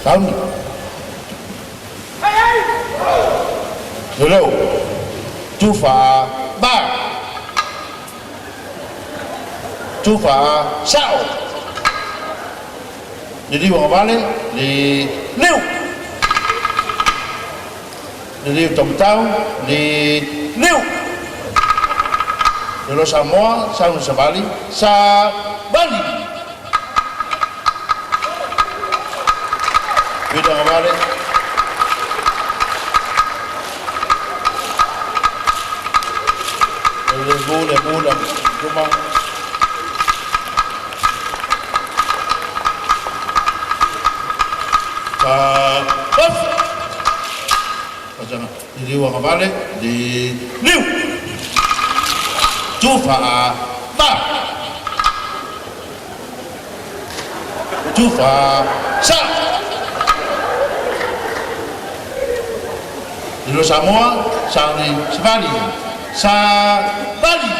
Sauni. 6，朱法八，朱法少， liliu agavale le 6, liliu taumatau le 6, lelo Samoa sauni savali savali. Vida agavale. Le le bu le tuma. Fa Pajaga liliu agavale le 6, tufa ba, tufa sa, lelo Samoa sauni savali savali.